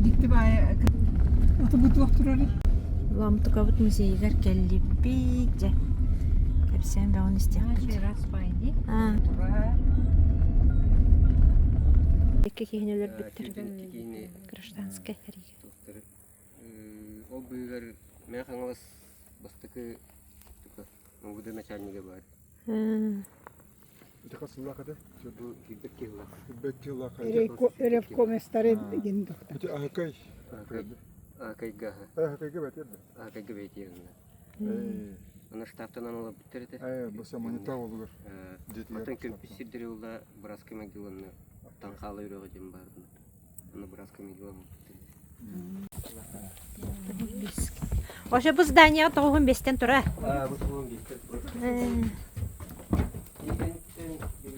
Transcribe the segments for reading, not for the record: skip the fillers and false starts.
Дьикти баайы ото туох турарый? Ломтуковут музейыгар кэллибит дьэ. Кэпсээн бөҕөнү истиэхпит. Аа. Икки киһини өлөрбүттэр. Гражданскай сэриигэ. Ол быыһыгар Мэҥэ Хаҥалас бастакы МВД начальнига баар. Ити хас сыллаах этэ? Бу киирбэт киһилээх. Кирбэт киһилээх. Ревкоместары диэн доктор. Ити Аһыкай. Аһыкайга. Аһыкайга бэтиэр да? Аһыкайга бэтиэр Аны штабтан олорбуттар этэ. Ээ, бу саманьыта олугар. Оттон көмпүс сирдэри ула Браска могиланы Таҥхаала үрэҕэ диэн баар. Аны Браска могила Ошо бу здание тоҕуһун бестен тура. Аа, бу туһун биэстэн тура.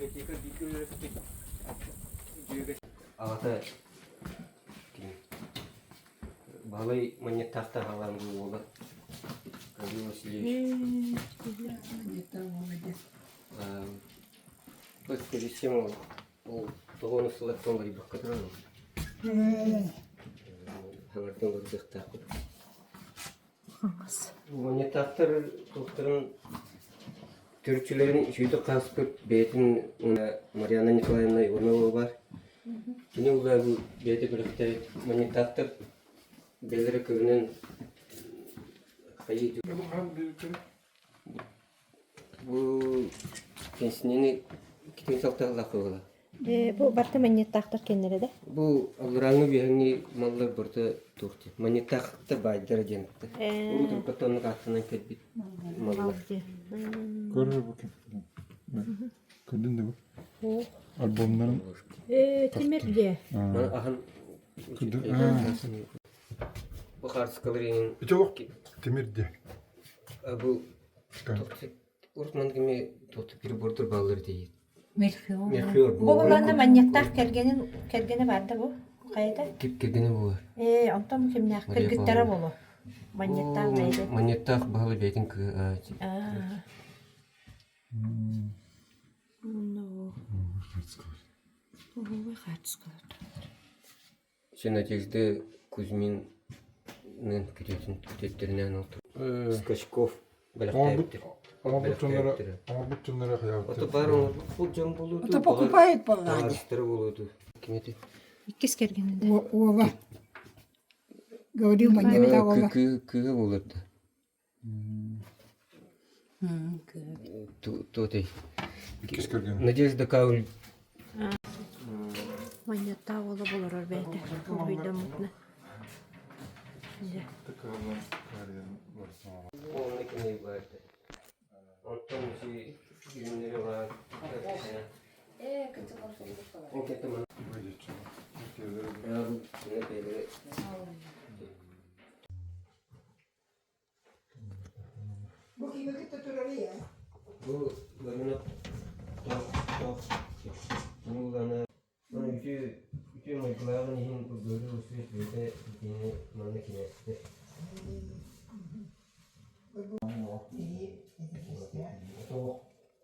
Библиотека бииргэ үлэлэспит дьүөгэ аҕата Баһылай Манньыттаахтан хаалаан уола Гаврил Васильевич. Скорее Ол тоҕо сылаттан уларыйбакка турар ол. Хаҥартан уларытыахтаахпыт. Хаҥас. Монетаахтар туохтарын төрүччүлэрин үчүгэйдик хааспыт бэйэтин Марианна Николаевна Иванова бар. Кини улаабы бэйэтэ күрэхтэбит монетаахтар бэйэлэрэ көрүнэн хайыы Бу кэнсинини китин салтаһылаах буолла. Э, бу барыта манньыттаахтар кэннэрэ да? Бу алларааҥҥы үөһэҥҥи маллар барыта туох диэн манньыттаахтар баайдара диэн Э, урут уруккаттан оннук ааттанан кэлбит маллар. Көрөр бу ким? Көрдүн да бу? Альбомнарын Э, тимир дьиэ. Маны аһан Көрдүн. Бу хаарыскалар иҥин Ити олох тимир дьиэ. бу Урут маннык эмиэ туох прибордор бааллар дии. Мельхиор. Мельхиор Бу буланна манньыттаах кэргэнин кэргэнэ баар да бу? Хайата? Кип кэргэнэ буолар. Ээ, онтон бу кимнээх кыргыттара буолуо. Манньыттаах бэйэтин. Манньыттаах баһылы бэйэтин кыа. Аа. Ну, Уһугуй хаартыскалар тураллар. Надежда Кузьминныын күтүөтүн күтүөттэринээн Скачков бэлэхтээбиттэр. Оҥорбут дьонноро оҥорбут дьонноро хайаабыттар. Ото баар оҥорбут дьон буолууту. Это покупает буоллаҕа. Таһаарыстара буолууту. Ким эти? Иккис кэргэнэ да. Уола. Говорил манньыта уола. Кыыһа буолар да. Туотай. Надежда Кауль. Манньыттаах уола олорор бэйэтэ. Уруйдаммытына. Онтон үүннэри Бу киһи кытта турарый ээ? Бу Ларина тоох тоох муулана үтүө үтүө майгылааҕын иһин Гаврил Васильевич бэйэтэ итини манна кинээстэ.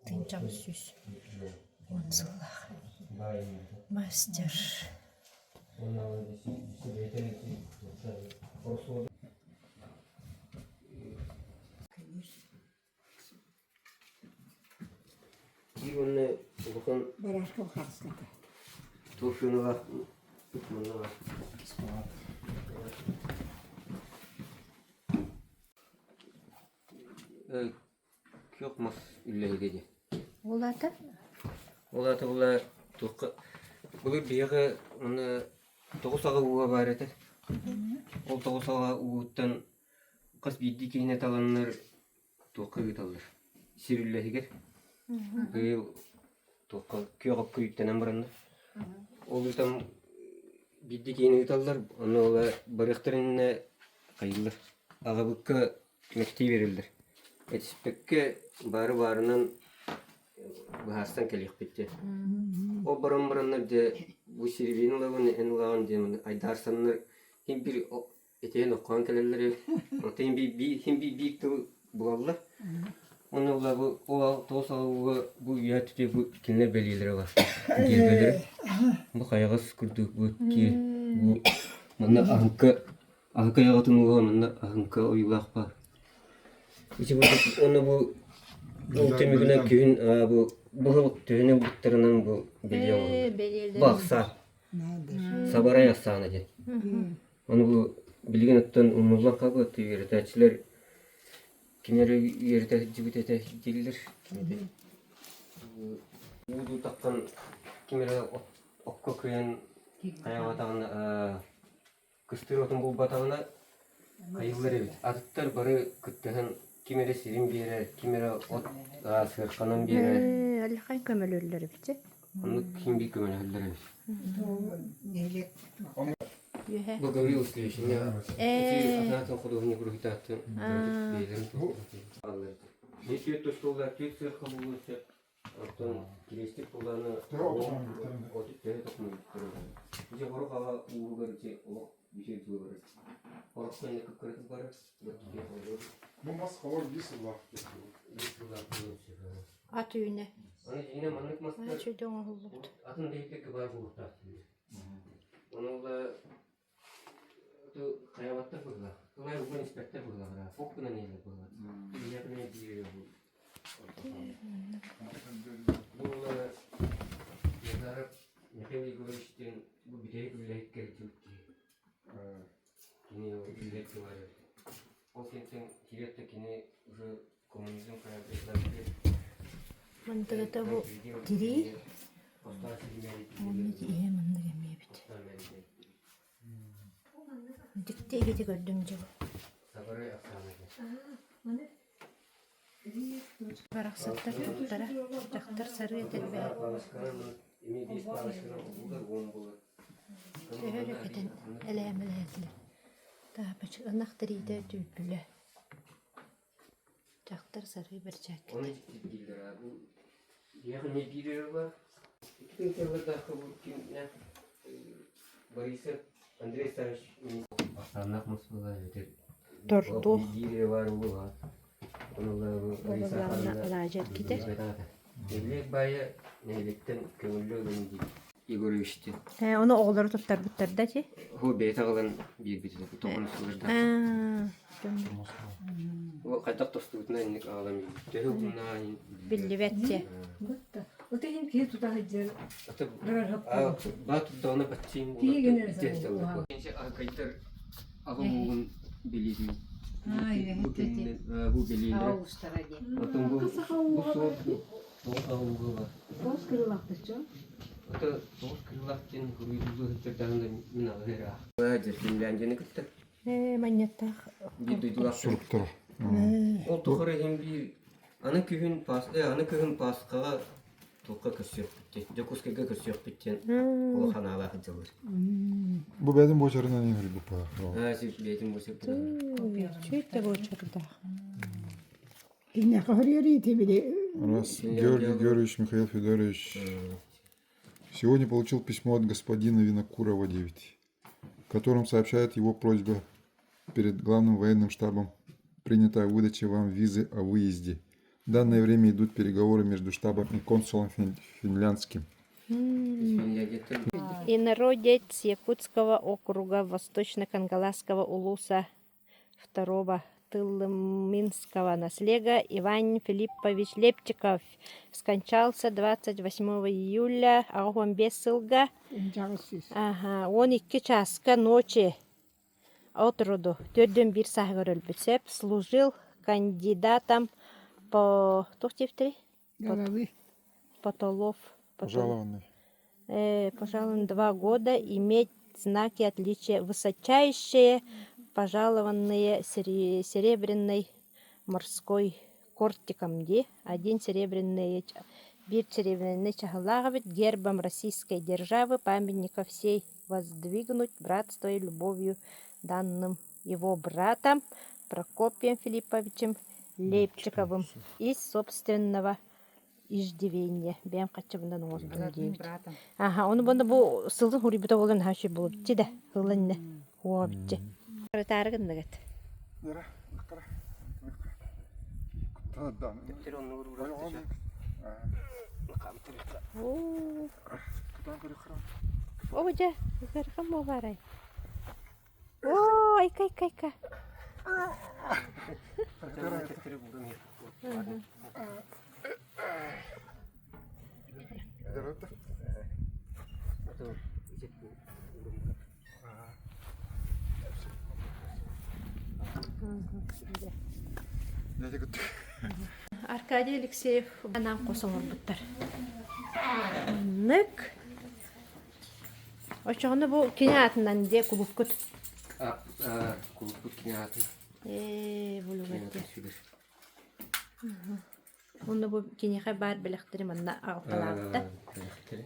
Тыынчам 110 сыллаах. Мастер. Биир уонна улахан Барашков хаалсыбата. туох сыаналаах манна Күөх мас үллэһигэ диэн. Ол аата? Ол аата була туохха былыр биһиэхэ уонна тоҕус аҕа ууга баар этэ. Ол тоҕус аҕа уугуттан хас биирдии киһини таланнар туохха ыыталлар? Сир үллэһигэр. Быйыл туохха күөх окко үүттэнэн бараннар. Ол ыытан биирдии киһини ыыталлар, ону ыла барыахтарын иннинэ хайыыллар. Аҕабыкка Мэктии биэрэллэр. Этиспэккэ баары баарынан быһаарсан кэлиэхпит диэн. Ол баран бараннар дьэ бу сири ылабын, эн ылаҕын диэн айдаарсаннар син биир этиһэн оххоон кэлэллэр эбит. Оттон син биир син биир биир тыл булаллар. Уонна була бу ол тоҕус алуга бу үйэ түтү бу кинилэр бэлиэлэрэ бар. Гиэрбэлэрэ. Бу хайаҕас курдук бу ки бу. Манна аһыҥка аһыҥка айаҕатын уоһа манна аһыҥка ойуулаах баар. Ити бу уонна бу ол түмүгүнэн күһүн бу бу сыл төһөнү ылбыттарынан бу бэлиэ оҥоһуллар. Бу ахсаан. Сабарай ахсаана диэн. Ону бу билигин оттон умнуллан хаалбыт үөрэтээччилэр ким эрэ үөрэтэ сылдьыбыт этэ дииллэр. Уу таххан ким эрэ окко кыайан хайаабатаҕына кыстыыр отун булбатаҕына хайыыллар эбит. Атыттар бары кыттыһан ким эрэ сирин биэрэр, ким эрэ от сыарханан биэрэр. Аллахай көмөлөллөр эбит. Оннук ким биир көмөлөһөллөр эбит. Бу Гаврил Васильевич, ити атаатын художник уруһуйдаатын бэйэлэрин Мен түөрт остуоллар түөрт сыарха буолуон сөп. Оттон кириэстик куланы отут төһө токмуйуттар. Дьэ хорук аҕа ууһугар дьэ олох бүтүөр дылы барар. Хорохтон кыккырытып барар. Бу мас холор биир сыллаах. Биир сыллаах буолуон сөп. Ат үүнэ. Аны дьиҥинэн маннык мастар Үчүгэй оҥоһуллубут. атын бэйэтэ баар буолуохтаах дииллэр. Ону ыла хайабаттар быһыылаах. Тылай уган испэттэр быһыылаах. Ох гынан иһэллэр быһыылаах. Киниэхэ эмиэ биир Бу ыла Назаров Михаил Егорович диэн бу бүтэһик үлэһит кэлдьибит киһи. Кини үлэһит баар эбит. Ол кэнниттэн киирээт да кини уже коммунизм Мантыгата бу тирии уонна иһэ маннык эмиэ эбит. Дьикти эбити көрдүм дьэ бу. Барахсаттар туттара, дьахтар сарыы этэрбэһэ. Төһө эрэ кэтэн элээмэлээтилэр. Таапачы ынах тириитэ түүппүлэ. Дьахтар сарыы бэрчээккитэ. Ону дииллэр бу Биһиэхэ биир эрэ бар. Икки тыллардаахха бу кимнээх Борисов Андрей Ставич Ахсааннаах Москваға эбэтэр Тортуох. биир эрэ баар буолуо. Ону Буолаллаҕына алаадьы эргитэ. Нэһилиэк баайа нэһилиэктэн көҥүллүү ылын диир Егорович диэн. Ээ, ону оҕолору туттарбыттар да ити? Ху бэйэтэ аҕалан биэрбит этэ. Тоҕон сылырдаах. Аа, Ол хайдах тостубутунан инник аҕалан биэрбит. Төһө уһуннааҕын биллибэт дьэ. От иһин киһи тута сылдьар Баа турдаҕына баччыым буолар. Аһыкайдар аҕа ууһун билиитин бу бу билиилэр. Отон бу бу суол тоҕус аҕа ууһа бар. Тоҕус кырыылаахтыччы. Ото тоҕус кырыылаах диэн хуруйдуулуу сылдьардаҕына мин аҕыһы эрэ аах. Финляндияны кытта Ээ, манньыттаах. Биир дойдулаах Суруктара. Ол тухары иһин биир аны күһүн пас аны күһүн Пасхаҕа туохха көрсүөхпүт диэн Дьокуускайга көрсүөхпүт диэн улахан аалаах дьыллар. Бу бэйэтин буочарынан иһирбит баар. Аа, бэйэтин буочарынан. Чүт да буочардаах. Киниэхэ хөрүөрүүтү били Раз Георгий Георгиевич Михаил Федорович сегодня получил письмо от господина Винокурова 9, в котором сообщает его просьба перед главным военным штабом принята выдача вам визы о выезде. В данное время идут переговоры между штабом и консулом финляндским. Финляндияттан Инородец Якутского округа Восточно-Кангаласского улуса второго Тылыминского наслега Иван Филиппович Лепчиков скончался 28 июля 85 сылга Ага, 12 часка ночи от роду төрдүн биир сааһыгар өлбүт сөп служил кандидатом по туох диэбиттэрий Головы. Потолов Пожалованный. Пожалован 2 года иметь знаки отличия высочайшие пожалованные серебряной морской кортиком дии один серебряный биир серебряный чаһылаах эбит гербом российской державы памятников всей воздвигнуть братство и любовью данным его братом Прокопием Филипповичем Лепчиковым из собственного иждивения бэйэм хаччыбынан оҥордум диэбит аха ону бу бу сылын хуруйбута буолан наһаа үчүгэй буолбутчи да ылынна уобиччи Ытаары гынныгыт Оо, дьэ, ыархан буолаарай? айка, айка, айка. Аркадий Алексеев анаан хос оҥорбуттар. Маннык. Оччоҕуна бу кини аатынан дьиэ кулуупкут. Кулууппут кини аатын. Ээ, булугар Уонна бу киниэхэ баар бэлэхтэри манна аҕалталаабыттар.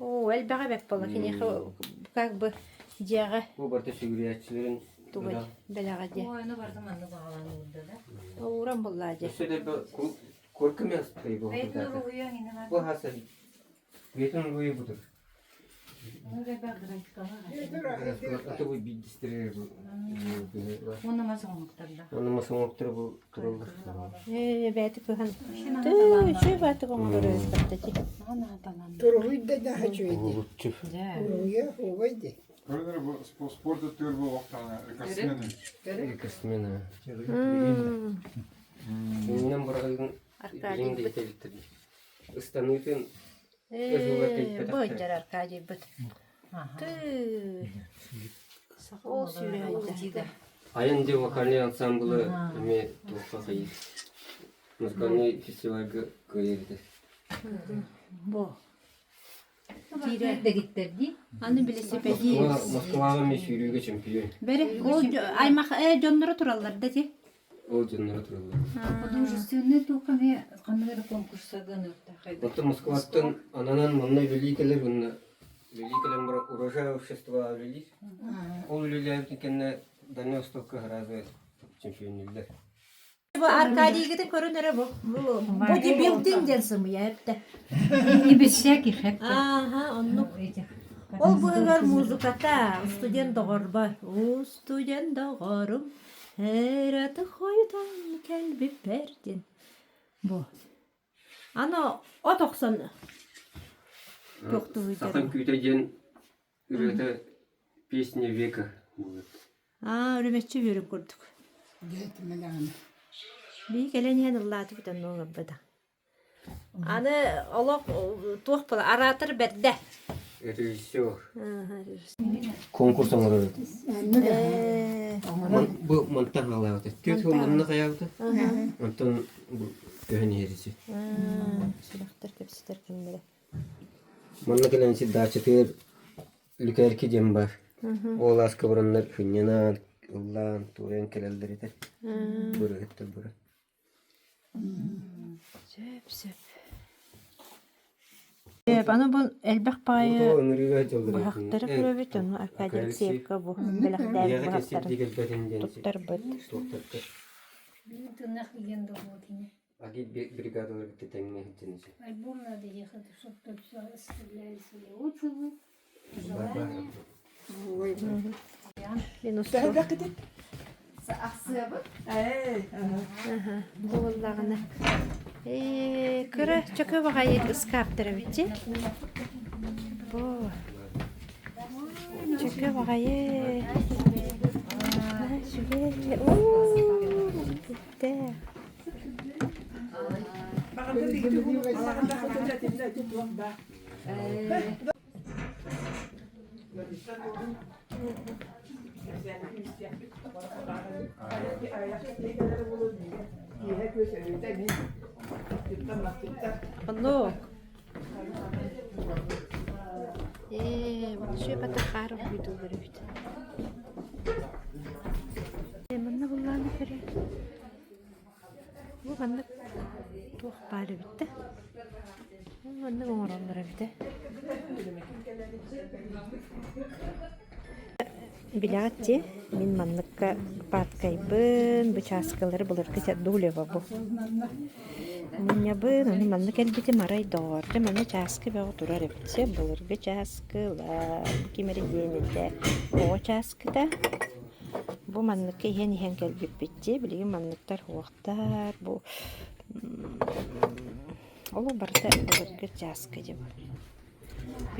Оо, элбэҕэ бэрт буолла. Киниэхэ как бы дьиэҕэ Бу барыта сүгүрүйээччилэрин тугай бэлэҕэ диэ. Ой, ону барыта манна баҕалаан уурда да. Ууран буллаа дьэ. Өссө да курка място его. Бэйэтин уруһуйа иҥинэ бар. Бу хаса бэйэтин уруһуйа бутур. Ону да графикалар. Аты бу биирдистэрэ бу. Уонна мас оҥоһуктарда. Уонна мас оҥоһуктара бу тураллар. Ээ, бэйэтэ кыһан. Тыы, үчүгэй баатык оҥорор эбит ти. Туруһуйда да үчүгэй Уруһуйа угай ди. Спорт өттүгэр буолуохтаҕына рекордсмены. Рекордсмены. Иннинэн быраҕыгын Аркадий билин да Ыстаныытын Ээ, бу ыдьар Аркадийбыт. Тыы. Ол сүүрэ Айан диэн вокальнай ансамблы эмиэ туохха хайыыр. Музыкальнай фестивальга кыайар этэ. Бу. Дэгиттэрдии. Аны билисипэдии. Москваҕа эмиэ сүүрүүгэ чемпион. Бери, ол аймах дьонноро тураллар да ти. Ол дьонноро тураллар. Художественный туохха эмиэ ханнык эрэ конкурса гыныахтаах Оттон Москваттан ананан манна үлэлии кэлэр уонна үлэлии кэлэн баран урожай общество үлэлиир. Ол үлэлээбитин кэннэ Дальнай Востокка сразу чемпионнүүллэр. Бу Аркадийгытын көрөн эрэ бу. Бодибилдинг диэн сымыйа эптэ. И без всяких эптэ. Ааха, оннук. Ол быһыгар музыката студент доҕорбор. У студент доҕорум Эраты хойутан кэлбиппэр диэн. Бу. Аны от охсон туохтуу Сахан күүтэ диэн ырыата песня века буолар. Аа, үрүмэччи үөрүн курдук. Бии кэлэн иһэн ыллаатыбыт онно олорбута. Аны олох туох була араатар бэрдэ. Режиссер. Конкурс оҥорор. Бу мантан хаалаабыта. Түөрт сыл манна хайаабыта. Онтон бу көһөн иһэрisi. Сүрэхтэр кэпсэтэр кэмнэрэ. Манна кэлэн сир даачатыгар Лүкээрки диэн баар. Ол ааска бараннар сынньанан, ыллаан, туойан кэлэллэр этэ. Бырыһыттар бары. Сөп, сөп. Аны бу элбэх баайы быһахтары көрөбүт, ону Аркадий Алексеевка бу бэлэхтээбит быһахтарын туттарбыт. Бригадалар тэҥҥэ сылдьан Альбом надо ехать, чтобы тут все оставляли свои отзывы, пожелания. Буоллаҕына кыра чөкө баҕайы ыскааптар эбитчи. Бу чөкө баҕайы үчүгэй. Уу, Оннук. Ээ, сүөпэтэ хаар уһуйдуулар эбит. Манна буллааны көрө. Бу маннык туох баар эбит да? Маннык оҥороллор эбит ээ. Билэҕит дии, мин манныкка пааткайбын, бу чааскалары былыргы Дулева бу. Мунньабын, ону манна кэлбитим арай доҕоор, дьэ манна чааскы бөҕө турар эбит сөп, былыргы чааскылар, ким эрэ диэн этэ, оҕо чааскыта. Бу манныкка иһэн иһэн кэлбиппит дии, билигин манныктар уохтар, бу ол барыта былыргы чааскы дьэ бу.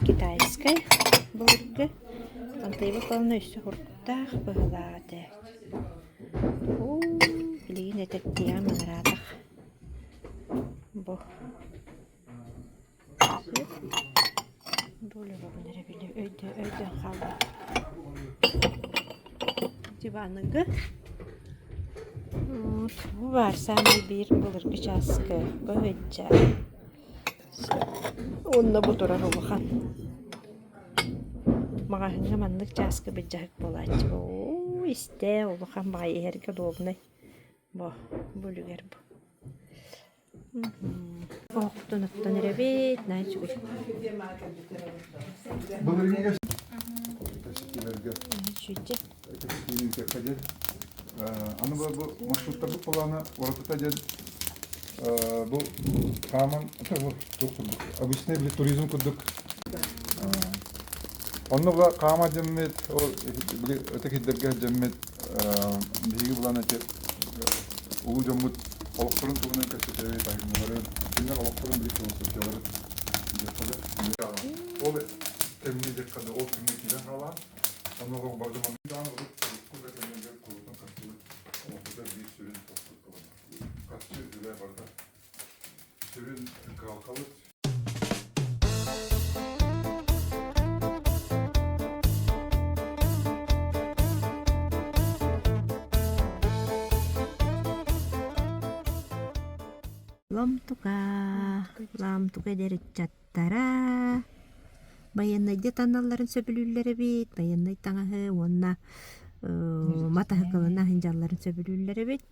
Китайскай былыргы, Антоева Павловна өссө хурдтаах быһыылаах этэ. Оо, билигин этэрдиэҕим анараатах. Бу сөп. Бу эрэ били өйдөөн хаалбат. Диваныгы. Вот, бу баар саамай биир былыргы чааскы быһыйдьа. Уонна бу турар улахан. Маҕаһыыҥҥа маннык чааскы былдьаһык буолааччы. Оо, истээ, улахан баҕайы иһэргэ удобнай. Бу, бу үлүгэр бу. Оһохтон оттон эрэбит, наһаа үчүгэй. Былырыыҥҥы кэпсэтиилэргэ кэпсэтиини Аны бу маршруттарбыт былаана уратыта диэн бу хааман обычный били туризм курдук онно була хаама дьэммит ол били ытык сирдэргэ дьэммит биһиги булан эти улуу дьоммут олохторун туһунан кэпсэтэбит айымньыларын кинилэр олохторун били философияларын диэххэ ол кэмҥэ диэххэ ол кэмҥэ киирэн хаалаан онно олох барды маннык урукку да кэмнэргэ куруутун хастыбыт олохпутугар биир сүрүн тохтут харчы үлэ барыта сүрүн кыһалҕабыт. Ломтука, Ломтука эдэр ыччаттара байыаннайдыы таҥналларын сөбүлүүллэр эбит, байыаннай таҥаһы уонна матаһыкылына сылдьалларын сөбүлүүллэр эбит.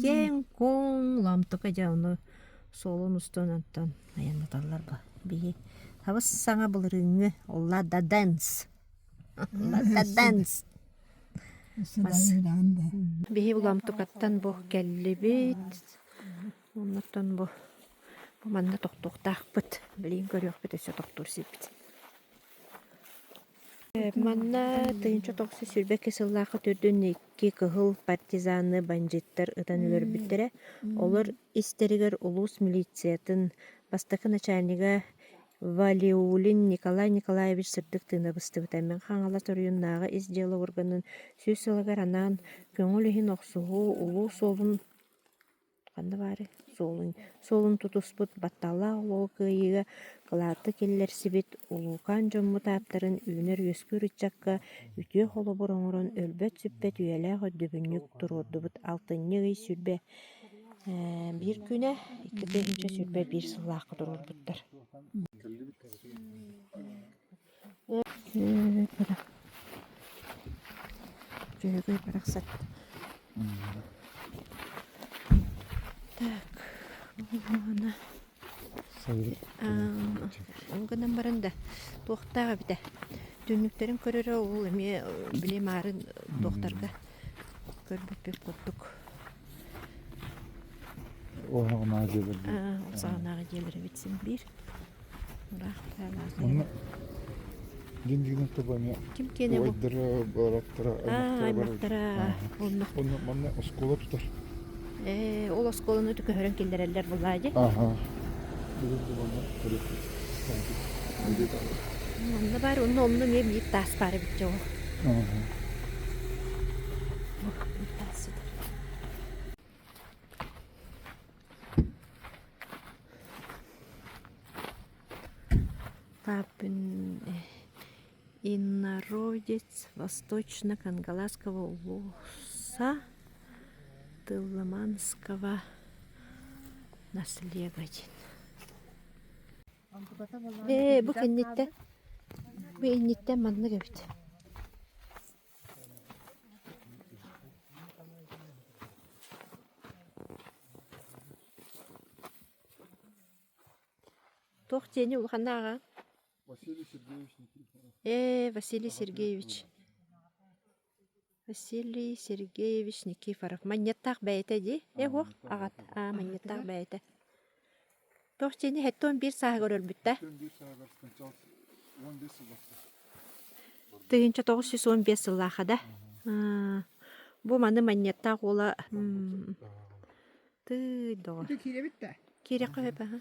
Киэҥ-куоҥ Ломтука дьэ ону суолун устун онтон айаннаталлар бу. Биһи хабыс саҥа былырыыҥҥы Лада Дэнс. Лада Дэнс. Биһи Ломтукаттан бу кэллибит. Оннуттан бу бу манна тохтуохтаахпыт. Билигин көрүөхпүт өссө тохтуур сирбит. Манна тыһыынча тоҕус сүүс сүүрбэ икки сыллаахха төрдүн икки кыһыл партизаны бандьыыттар ытан өлөрбүттэрэ. Олор истэригэр улуус милициятын бастакы начальнига Валиулин Николай Николаевич сырдык тыына быстыбыта. Мэҥэ Хаҥалас оройуоннааҕы ис дьыала органын сүүс сылыгар анаан көҥүл иһин охсуһуу улуу суолун Ханна баарый суолун, суолун тутуспут, батталлаах олоҕу кыайыыга кылааты киллэрсибит улуукаан дьоммут ааттарын үүнэр-үөскүүр ыччакка үтүө холобур оҥорон өлбөт-сүппэт үйэлээх өйдөбүнньүк туруордубут алтынньы ый сүүрбэ биир күнэ 2021 сыллаахха туруорбуттар. Дьөһөгөй барахсан. Так, уонна ол гынан баран да туохтаах эбитэ. Түннүктэрин көрөрө ол эмиэ били маарын туохтарга көрбүппүт курдук. Оһоҕунааҕы дьиэлэр. Саҕанааҕы дьиэлэр эбит син биир. Онно дьиҥ-дьиҥинэн тобо эмиэ Ким киэнэ бу? убайдара, бырааттара, Аа, аймахтара аймахтара онно. Онно манна оскуола тутар. Ээ, ол оскуоланы көһөрөн киллэрэллэр буллаа дии. Аха. Бүгүн да манна көрүөхпүт. Онно баар, онно онно эмиэ биир таас баар эбит дьэ ол. Аха. Биир таас сытар. Папин инородец Восточно-Кангаласского улуса Тыллыманского наслега диэн. Ээ, бу кэнниттэн бу инниттэн маннык эбит. Туох диэни улаханнааҕа? Василий Сергеевич Никифоров. Ээ, Василий Сергеевич. Василий Сергеевич Никифоров. Манньыаттаах бэйэтэ дии. Э, уох, аҕат. Аа, манньыаттаах бэйэтэ. Туох диэни 71 сааһыгар өлбүттэ. 71 сааһыгар скончался 15 сыл 1915 сыллаахха да. Бу маны манньыаттаах уола тыый доҕор. Киирэбит да? Киириэххэ сөп аха.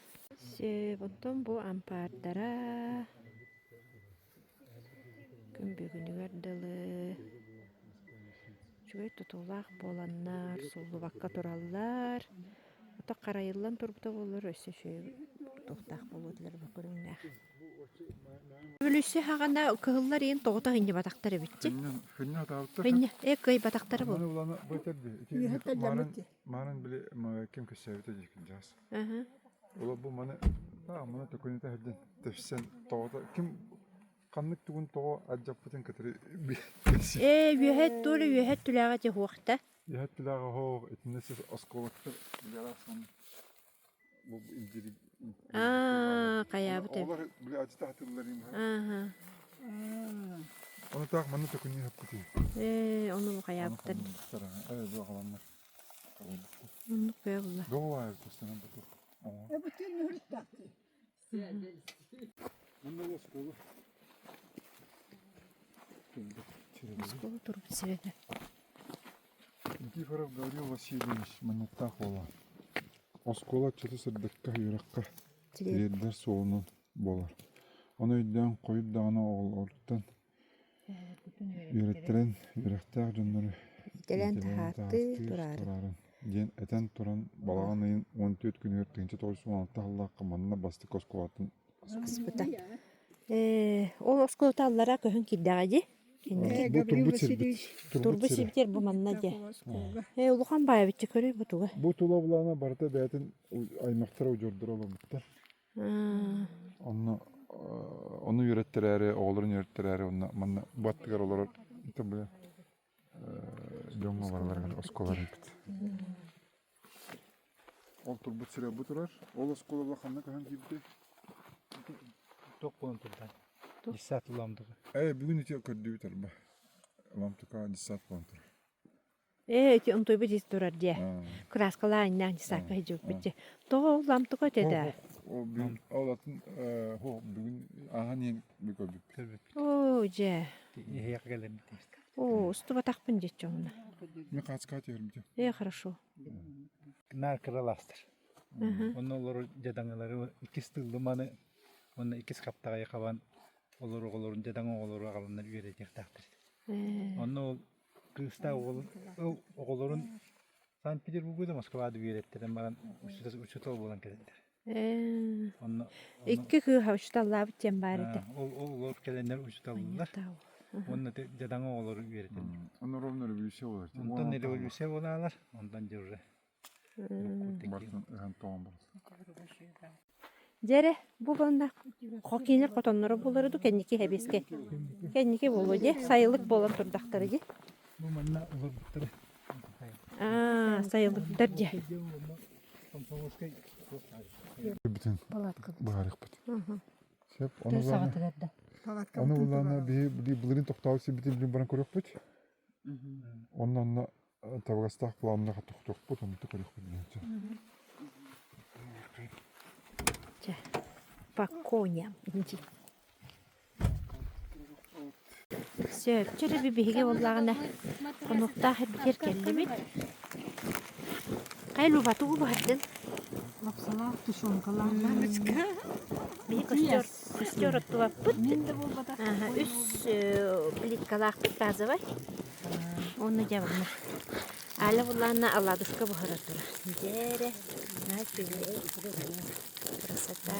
Сөп, онтон бу ампаардара күн бүгүнүгэр дылы. Үчүгэй тутуулаах буоланнар, сууллубакка тураллар. Ото харайыллан турбута буоллар өссө үчүгэй туохтаах буолуо этилэр бу көрүҥнээх. Бүлүсү хаҕана кыһыллар иин тоҕото сынньыбатахтар эбитчи. Хынньа, э кыайбатахтара бу. Маанан били ким көссөөбүтэ дии дьаас. Ола бу маны маны төкүнүтэ сылдьан тэпсэн тоҕото ким ханнык тугун тоҕо алдьаппытын кытары Ээ үөһэ туора үөһэ түлээҕэ дьэ Үөһэ түлээҕэ оһох итиннэ сир оскуолаттар гараж бу илдьири Аа хайаабыт эбит. Оҕолор били адьыта хатыллар Ааха. Ону таах манна төкүнүү хаппытый. Ээ ону хайаабыттар. Ээ бу аҕаланнар. Оннук бэйэ булла. Доҕо көстөнөн буту. Эбитин үрдәкти. Манна оскуола. Оскуола турбут сибэтэ. Никифоров Гаврил Васильевич манныктаах уола. Оскуола ыччаты сырдыкка, үөрэххэ тириэрдэр суолунан буолар. Ону өйдөөн хойут даҕаны оҕолоруттан үөрэттэрэн үөрэхтээх дьоннору Итэлээн таһаартыы тураарын. диэн этэн туран балаҕан ыйын 14 күнүгэр 1916 сыллаахха манна бастакы оскуолатын Аспыта. Ээ, ол оскуолата аллара көһөн киирдэҕэ дии. Бу турбут сирбит. Турбут сирбитигэр бу манна дии. Ээ, улахан баайабычча көрүй бу туга. Бу тула булаана барыта бэйэтин аймахтара удьуордара олорбуттар. Онно ону үөрэттэрээри, оҕолорун үөрэттэрээри онно манна бу аттыгар олорор бile дьоҥҥо барыларыгар оскуола эбит. Ол турбут сирэ бу турар. Ол оскуола ханна көһөн киирбитэй? Туох буолан турда? Десят уламдыга. Ээ, бүгүн ити көрдүбүт арба. Ламтыка десят буолан турар. Ээ, ити онтуйбут ис турар дии. Кырааскалаан десакка сылдьыбыппыт дии. Тоҕо ол ламтыка этэ да? Ол бүгүн ол атын бүгүн ааһан иһэн көрбүппүт. Оо, дьэ. Иһиэх кэлэммит. Оо, устубатахпын диэччи онно. Мен хаачыкаа түһэрбитим. Ээ, хорошо. Наар кыралаастар. Онно олору дьадаҥылары иккис тыллыманы уонна иккис хаптаҕайы хабан олору оҕолорун дьадаҥы оҕолору аҕаланнар үөрэтиэхтээхтэр. Онно ол кыыстаах оҕолорун Санкт-Петербурга да Москваҕа да үөрэттэрэн баран учуутал буолан кэлэллэр. Онно Икки кыыһа учууталлаабыт диэн баар этэ. Ол олор кэлэннэр учууталлар уонна дьадаҥы оҕолору үөрэтэллэр. Онно ровно революция буолар. Онтон революция буолаалар, онтон дьэ уже Бартын ыһан тоҕон барар. Дьэ бу буолла хоккейнер хотонноро буолара ду кэнники хэбиэскэ кэнники буолуо дии сайылык буолан турдахтара дии Бу манна олорбуттара. Аа сайылыктар дии. Бүтүн быһаарыахпыт. Сөп, ону булаана ону булаана биһи былырыын тохтообут сирбитин билин баран көрүөхпүт. Онно онно табыгастаах планнаха тохтуохпут, онно көрүөхпүт диэн. Чэ, по коням. Сөп, чөрөбү биһиги буоллаҕына хонуктаах эрбитигэр кэллибит. Хайа Люба, тугу буһардын? Лапсалаах тушенкалаах мамочка. Биһи костер, костер оттубаппыт. Ага, үс плиткалаахпыт газовай. Уонна дьэ манна. Аля буллаана оладушка буһара турар. Дьээрэ, наһаа үчүгэй. Красота.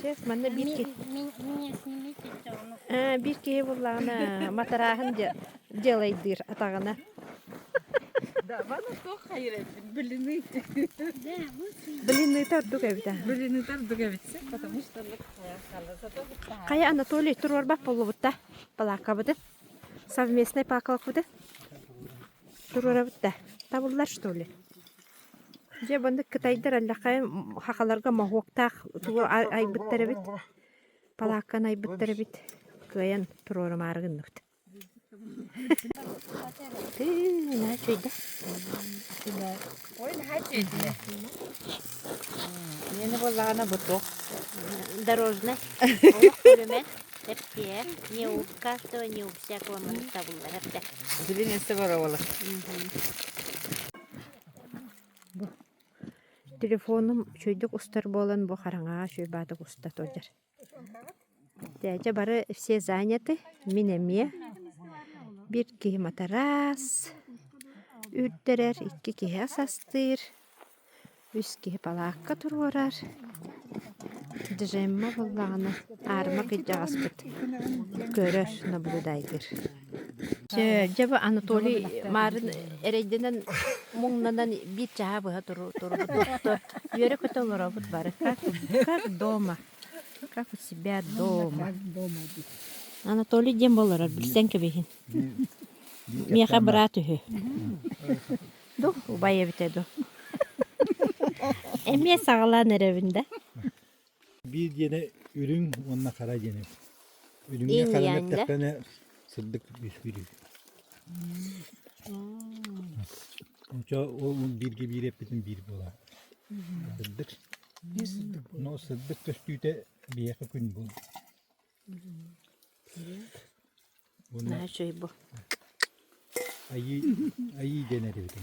Шеф, манна биир киһи биир киһи буллаҕына матарааһын дьыалайдыыр атаҕына. Блины. Блиныта ордук эбит Блиныта ордук эбит потому что Хайа Анатолий туруорбат буоллубут да палааккабытын совместный паакалакпытын туруорабыт да табыллар что ли дьэ маннык кытайдар аллахай хахаларга моһуоктаах тугу айбыттар эбит палаакканы айбыттар эбит кыайан туруорумаары гынныбыт Тыы, наһаа үчүгэй да. Ой, наһаа үчүгэй. Миэнэ буоллаҕына бу туох? Дорожный. Олох көрүмэн. Эптиэ. Не у каждого, не у всякого маннык табыллар эптэ. Билин өссө бороволар. Телефонум үчүгэйдик устар буолан бу хараҥаҕа үчүгэй баатык уста сылдьар. Дьээдьэ бары все заняты, мин эмиэ. Биир киһи матараас үрдэрэр, икки киһи ас астыыр, үс киһи палаакка туруорар. Джемма буоллаҕына аарыма кырдьаҕаспыт көрөр, наблюдайдыыр. Дьэ бу Анатолий маарын эрэйдэнэн муҥнанан биир чаһа быһа турбут үөрэ-көтө олоробут бары как, как дома как у себя дома Анатолий диэн буоларар билсэн кэбиһин миэхэ быраат үһү ду убай эбитэ ду эмиэ саҕалаан эрэбин да Биир диэнэ үрүҥ уонна хара диэни. Үрүҥҥэ хараны эттэххинэ сырдык үөскүүр. Очо ол бииргэ биир эппитин биир буолар. Сырдык. Но сырдык көстүүтэ биһиэхэ күн буолар. Наһаа үчүгэй бу. Айыы айыы диэн эрэбит.